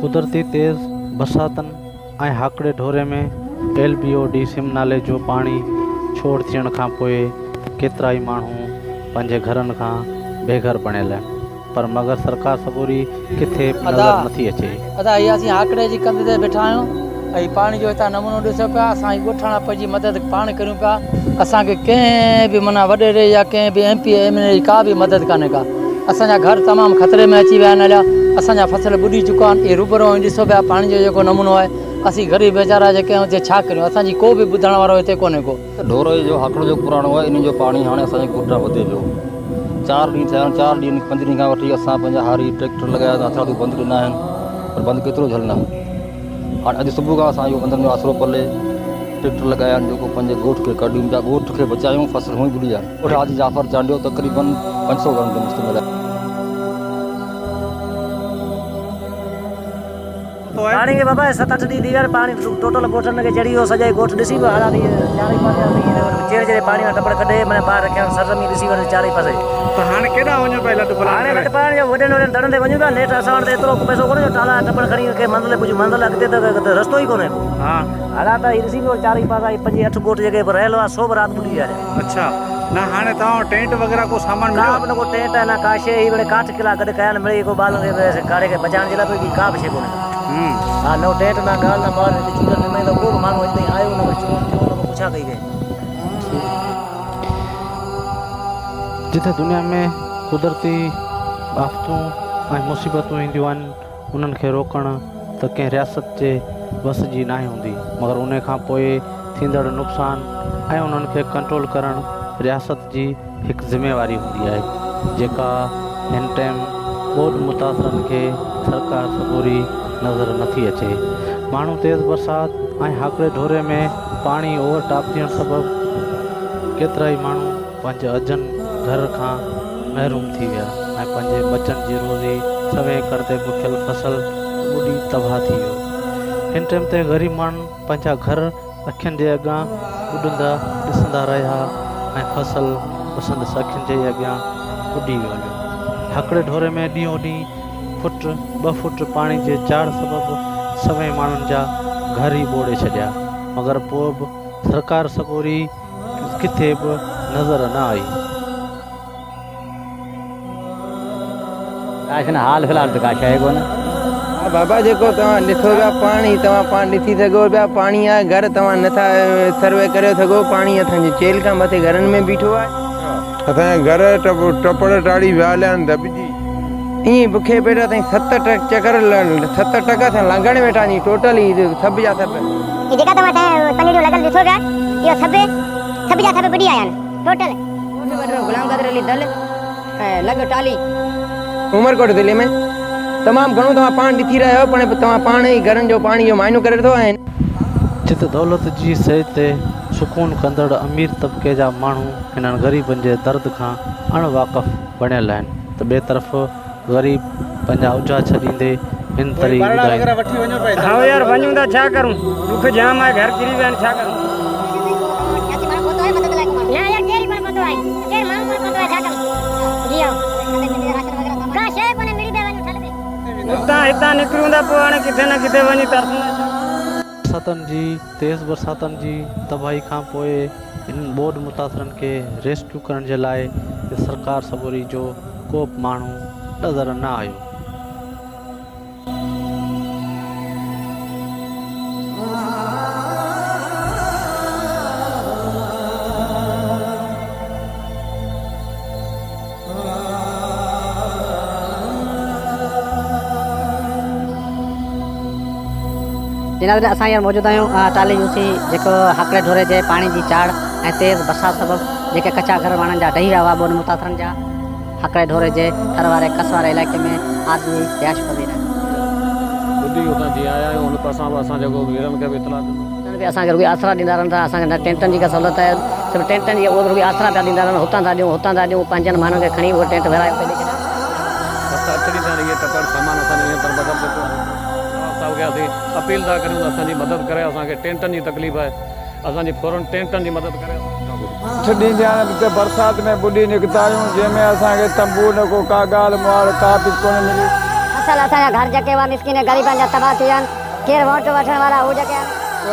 قدرتي تيز برساتن ۽ هاڪڙي ڍوري ۾ ايل بي او ڊي سم نالي جو پاڻي ڇوڙ ٿيڻ کان پوء ڪيترائي ماڻهو پنهنجي گهرن کان بي گهر بڻيل آهن پر مگر سرڪار سڳوري ڪٿي به ادا نظر نٿي اچي. ادا هي اسين هاڪڙي جي ڪنڌ تي بيٺا آهيون ۽ پاڻي جو هتان نمونو ڏسو پيا اسان هي ڳوٺاڻا پنهنجي مدد پاڻ ڪريون پيا اسان کي ڪنهن به معنيٰ وڏيري يا ڪنهن به ايم پي اي ايم اين اي جي ڪا به مدد ڪانهي ڪا اسان جا گهر تمام خطري ۾ اچي ويا آهن هليا اسان جا فصل ٻڏي چڪا آهن اهي روبرو اوهين ڏسو پيا پاڻي جو جيڪو نمونو آهي اسين غريب ويچارا جيڪي آهيون اتي ڇا ڪريون اسان جي ڪو به ٻڌڻ وارو هتي ڪونهي ڪو. ڍوري جو هاڪڙو جيڪو پراڻو آهي انهي جو پاڻي هاڻي اسان جي ڳوٺ ڏانهن وڌي پيو. چار ڏينهن ٿيا آهن چار ڏينهن پنج ڏينهن کان وٺي اسان پنهنجا هاري ٽريڪٽر لڳايا هٿرادو بند ڏنا آهن پر بند ڪيترو جهلندا هاڻي اڄ صبح کان اسان اهو بندن جو آسرو پلي ٽريڪٽر لڳايا آهن جيڪو پنهنجي ڳوٺ کي ڪڍيون پيا ڳوٺ کي بچايون فصل هونئن ٻڏي ويا آهن. ڳوٺ حاجي جعفر چانڊيو تقريبن 500 گهرن تي مشتمل آهي. پاڻي کي بابا ست اٺ ڏينهن ٿي ويا آهن پاڻي ٽوٽل ڳوٺن کي چڙهي ويو سڄو ڳوٺ ڏسي پيو حالات هي چارئي پاسي چيري چيري پاڻي مان ٽپڙ ڪڍي معنيٰ ٻاهر رکيا آهن سرزمين ڏسي وڃ چارئي پاسي. ته هاڻي ڪيڏانهن وڃو پيا لڏ پلاڻ هاڻي ڪري؟ لڏ پلاڻ جو وڏن وڏن دڙن تي وڃون پيا نيٺ اسان وٽ ته ايترو پئسو ڪونهي جو ٽالا ٽپڙ کڻي ڪنهن منزل تي پڄون منزل اڳتي ته رستو ئي ڪونهي ڪو. حالات هي ڏسي پيو چارئي پاسا هي پنج اٺ ڳوٺ جيڪي رهيل هئا سو به رات ٻڏي ويا. اڇا نه هاڻي توهان وٽ ٽينٽ وغيره ڪو سامان مليو؟ ڪا به نه ڪو ٽينٽ آهي نه ڪا شيء هي وڙي ڪاٺ ڪلا گڏ ڪيا آهن مڙئي ڪو ٻالن کي ڪاڙهي کي بچائڻ جي لاء ٻي ڪا به شيء ڪونهي ڪا. ها نه ٽينٽ نه ڳالهه نه ٻار هتي چونڊيل نمائندو ڪو به ماڻهو اڄ تائين آيو نه ڪو چونڊ ٿيو نه ڪو پڇا ڪئي ڪنهن. جتي دنيا ۾ قدرتي آفتون ۽ مصيبتون اينديون آهن انهن کي روڪڻ ته ڪنهن رياست جي وس جي ناهي هوندي مگر انهي کان پوء ٿيندڙ نقصان ۽ انهن کي ڪنٽرول ڪرڻ رياست جي هڪ ذميواري هوندي آهي جيڪا هن ٽائيم ٻوڏ متاثرن کي سرڪار سڳوري نظر نٿي اچي. ماڻهو تيز برسات ۽ هاڪڙي ڍوري ۾ پاڻي اوور ٽاپ ٿيڻ سبب ڪيترائي ماڻهو پنهنجي اجهن گهر کان محروم ٿي ويا ۽ پنهنجي ٻچن جي روزي سوين ايڪڙ تي بکيل فصل ٻڏي تباهه ٿي ويو. هن ٽيم تي غريب ماڻهن پنهنجا گهر اکين جي اڳيان ٻڏندا ڏسندا رهيا ۽ فصل به سندس اکين جي اڳيان ٻڏي ويو هليو. هاڪڙي ڍوري ۾ ڏينهون ڏينهن فٽ ٻه فٽ پاڻي جي چاڙهه سبب سوين ماڻهن جا گهر ئي ٻوڙي ڇڏيا مگر پوء به سرڪار سڳوري ڪٿي به نظر نه آئي. ڪا نه حال في الحال ته ڪا شيء ڪونه. ها بابا جيڪو توهان ڏٺو پيا پاڻي توهان پاڻ ڏسي سگهو پيا پاڻي آهي گهر توهان نٿا سروي ڪري سگهو پاڻي اسان جي چيلهه کان مٿي گهرن ۾ بيٺو آهي. اسان جا گهر ٽپڙ ٽاڙي ويا هليا آهن دٻجي. ائين بکي پيٽ اسان ست چڪر ست ٽڪ اسان لنگهڻ ويٺا آهيون ٽوٽل هي سڀ جا سڀ. هي جيڪا توهان پنڙيون لڳل ڏسو پيا اهو سڀ سڀ جا سڀ ٻڏي آيا آهن ٽوٽل. ڳوٺ وڏڙو غلام قادر علي دل ۽ لڳ ٽالهي. عمرڪوٽ ضلعي ۾ تمام گهڻو توهان پاڻ ڏسي رهيا آهيو پڻ توهان پاڻ ئي گهرن جو پاڻي جو معائنو ڪري ڏٺو ۽. جت دولت جي سيج تي سڪون ڪندڙ امير طبقي جا ماڻهو هنن غريبن جي درد کان اڻ واقف بڻيل آهن ته ٻئي طرف غريب پنهنجا اجها ڇڏيندي هن طرح ٻڌائيندا. هائو يار وڃون ٿا ڇا ڪرون ڏک جام آهي گهر ڪري ويا آهن ڇا ڪرون. اتان هتان نڪرون ٿا پوء هاڻي ڪٿي نه ڪٿي وڃي ترسون ٿا ڇا. برساتن جي تيز برساتن جي تباهي کان پوء انهن ٻوڏ متاثرن کي ريسڪيو ڪرڻ جي لاء سرڪار سڳوري جو ڪو به ماڻهو نظر نه آيو. جي ناظرين اسان هينئر موجود آهيون ٽالهي يوسي جيڪو هاڪڙي ڍوري جي پاڻي جي چاڙهه ۽ تيز برسات سبب جيڪي ڪچا گهر ماڻهن جا ڊهي ويا هئا ٻوڏ متاثرن جا هاڪڙي ڍوري جي ٿر واري ڪس واري علائقي ۾ عارضي رهائش پذير آهن. ٻڌي اتان جيئن آيا آهيون ان پاسان به اسان جيڪو ميرن کي به اطلاع ڏنو. انهن به اسان کي رڳي آسرا ڏيندا رهن ٿا اسان کي نه ٽينٽن جي ڪا سهولت آهي صرف ٽينٽن جي اهي به رڳي آسرا پيا ڏيندا رهن هتان ٿا ڏيون هتان ٿا ڏيون پنهنجن ماڻهن کي کڻي اهي ٽينٽ ورهائي اتي ڏئي ڇڏيا. ست اٺ ڏينهن ٿيا آهن اهي ٽپڙ سامان اسان جو ائين دربدر جيڪو آهي نواب صاحب کي اسين اپيل ٿا ڪريون ته اسان جي مدد ڪري اسان کي ٽينٽن جي تڪليف آهي اسان جي فورن ٽينٽن جي مدد ڪري. اٺ ڏينهن ٿيا آهن ته برسات ۾ ٻڏي نڪتا آهيون جنهن ۾ اسان کي تنبو نه ڪو ڪا ڳالهه مهاڙ ڪا به ڪونه ملي. فصل اسان جا گهر جيڪي هئا مسڪين غريبن جا تباهه ٿي ويا آهن ڪير ووٽ وٺڻ وارا هو جيڪي آهن.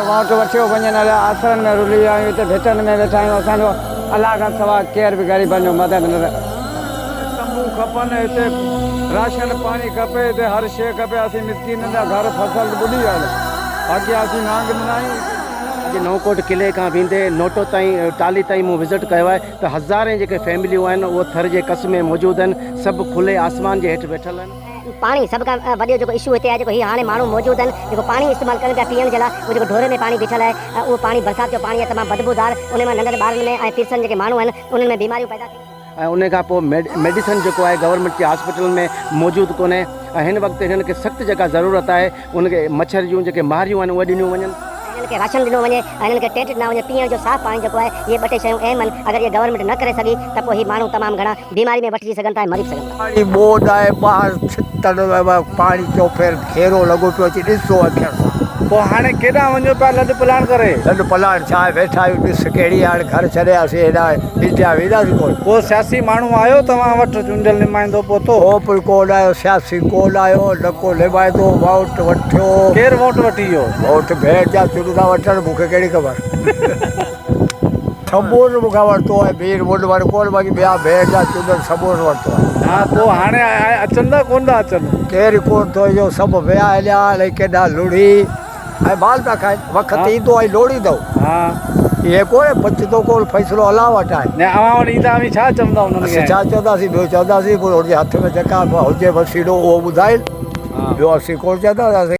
ووٽ وٺيو وڃن الائي آسرن ۾ رلي ويا آهيون هتي ڀتن ۾ ويٺا آهيون اسان جو الله کان سوا ڪير به غريبن جو مدد نه. تنبو کپن هتي راشن پاڻي کپي هتي هر شيء کپي اسين مسڪينن جا گهر فصل ٻڏي ويا آهن باقي اسين نانگ ڏنا آهيون. اڄ نئون ڪوٽ قلعي کان ويندي نوٽو تائين ٽالهي تائين مون وزٽ ڪيو آهي ته هزارين جيڪي فيمليون آهن اهي ٿر جي ڪس ۾ موجود آهن سڀ کلي آسمان جي هيٺ ويٺل آهن. پاڻي سڀ کان وڏو جيڪو اشو هتي آهي جيڪو هي هاڻي ماڻهو موجود آهن جيڪو پاڻي استعمال ڪن پيا پيئڻ جي لاء اهو جيڪو ڍوري ۾ پاڻي بيٺل آهي اهو پاڻي برسات جو پاڻي آهي تمام بدبودار ان مان ننڍن ٻارن ۾ ۽ پيرسن جيڪي ماڻهو آهن انهن ۾ بيماريون پيدا ٿينديون. ۽ ان کان پوء ميڊيسن جيڪو آهي گورنمينٽ جي هاسپيٽلن ۾ موجود ڪونهي ۽ هن وقت هنن کي سخت جيڪا ضرورت آهي ان کي مڇر جون جيڪي مهاريون آهن اهي ڏنيون وڃن. ۽ هنن کي راشن ڏنو وڃي ۽ هنن کي ٽينٽ ڏنا وڃي پيئڻ جو صاف پاڻي جيڪو آهي اهي ٻه ٽي شيون اهم آهن اگر اهي گورنمينٽ نه ڪري سگهي ته پوء هي ماڻهو تمام گهڻا بيماري ۾ وٺجي سگهن ٿا ۽ مري به سگهن ٿا. پاڻي ٻوڏ آهي ٻاهر ڇتن ۾ پاڻي چوڦير گهيرو لڳو پيو اچي ڏسو اکين سان. پوء هاڻي ڪيڏانهن وڃو پيا لڏ پلاڻ ڪري؟ لڏ پلاڻ ڇا آهي ويٺا آهيون ڏس ڪهڙي هاڻي گهر ڇڏي اسين هيڏانهن انڊيا وينداسين ڪونه. ڪو سياسي ماڻهو آيو توهان وٽ چونڊيل نمائندو پهتو؟ ڪو به ڪونه آيو سياسي ڪونه آيو نه ڪو نمائندو ووٽ وٺيو. ڪير ووٽ وٺي ويو؟ ووٽ ڀيڻ جا چونڊ ٿا وٺن مون کي ڪهڙي خبر. سمورن مون کان ورتو آهي مير مون وٽ ڪونه باقي ٻيا ڀيڻ جا چونڊن سمورن ورتو آهي. ها پوء هاڻي اچن ٿا ڪونه ٿا اچن؟ ڪير ڪونه ٿو اچي سڀ ويا هليا الائي ڪيڏانهن لڙهي ۽ مال پيا کائن وقت ايندو ۽ لوڙيندو. ها. اهي ڪونهي بچندو ڪونه فيصلو الله وٽ آهي. نه اوهان وٽ ايندا اوهين ڇا چوندا انهن کي؟ اسين ڇا چونداسين ٻيو چونداسين پوء هن جي هٿ ۾ جيڪا هجي وسيلو اهو ٻڌائين ٻيو اسين ڪونه چونداسين.